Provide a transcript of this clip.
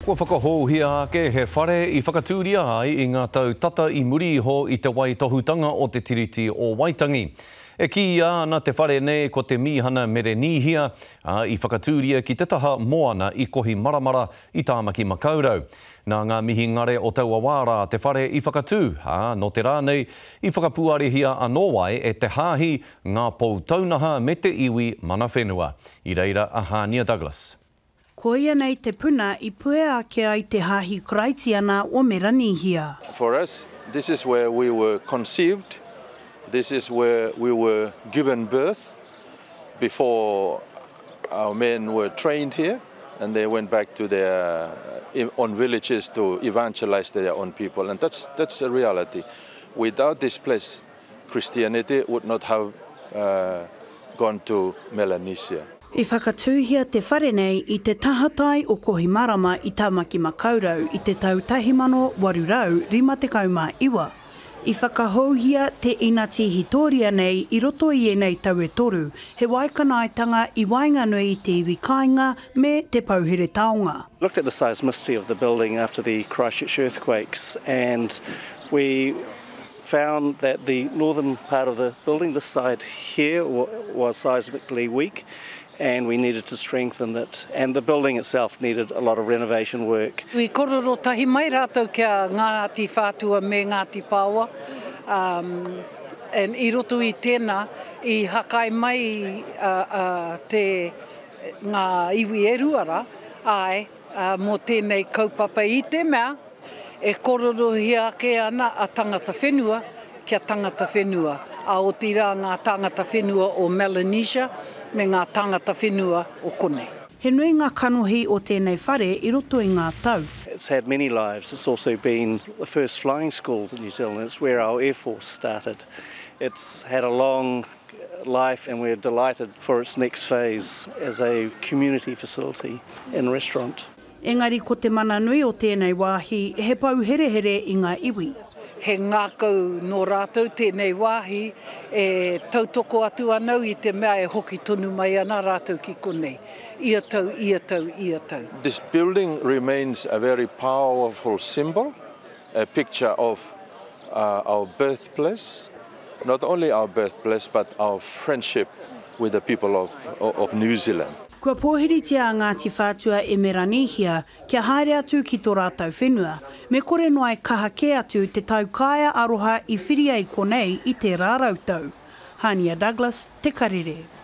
Kua whakahouhia ake he whare i whakatūria ai i ngā tau tata i muri iho i te waitohutanga o te Tiriti o Waitangi. E kīia ana te whare nei ko te Mīhana Merenīhia, ā, i whakatūria ki te taha moana i Kohimaramara i Tāmaki Makaurau. Nā ngā mihingare o taua wā rā te whare i whakatū, ā, nō te rā nei i whakapuarehia anō ai e te Hāhi ngā pou taunaha me te iwi mana whenua. I reira a Hānia Douglas. Koia nei te puna i puea ake ai te Hāhi Karaitiana o Meranīhia. For us, this is where we were conceived, this is where we were given birth before our men were trained here and they went back to their own villages to evangelize their own people and that's, that's a reality. Without this place, Christianity would not have gone to Melanesia. I whakatūhia te whare nei i te tahatai o Kohimarama i Tāmaki-makau-rau i te tau 1859. I whakahouhia te inati hitoria nei i roto i ēnei tau e toru, he waekanaetanga i waenganui i te iwi kāinga me te pouhere taonga. Looked at the seismicity of the building after the Christchurch earthquakes and we found that the northern part of the building, this side here, was seismically weak and we needed to strengthen it and the building itself needed a lot of renovation work. I korero tahi mai rātou ki a Ngāti Whātua me Ngāti Paoa, um, and i roto i tēnā, i hakai mai uh, uh, te, ngā iwi e rua rā, āe, uh, mō tēnei kaupapa i te mea, E kororohia ake ana a tangata whenua kia tangata whenua, ā, otirā ngā tāngata whenua o Melanesia me ngā tāngata whenua o konei. He nui ngā kanohi o tēnei whare i roto i ngā tau. It's had many lives, it's also been the first flying school in New Zealand, it's where our air force started. It's had a long life and we're delighted for its next phase as a community facility and restaurant. Engari ko te mana nui o tēnei wāhi he pou herehere i ngā iwi. He ngākau nō rātou tēnei wāhi e tautoko atu ana au i te mea e hoki tonu mai ana rātou ki konei, ia tau, ia tau, ia tau. This building remains a very powerful symbol, a picture of our birthplace, not only our birthplace but our friendship with the people of, of New Zealand. Kua pōhiritia a Ngāti Whātua e Meranīhia kia haere atu ki tō rātou whenua, me kore noa e kaha kē atu te taukaea aroha i whiria i konei i tērā rautau. Hania Douglas, Te Karere.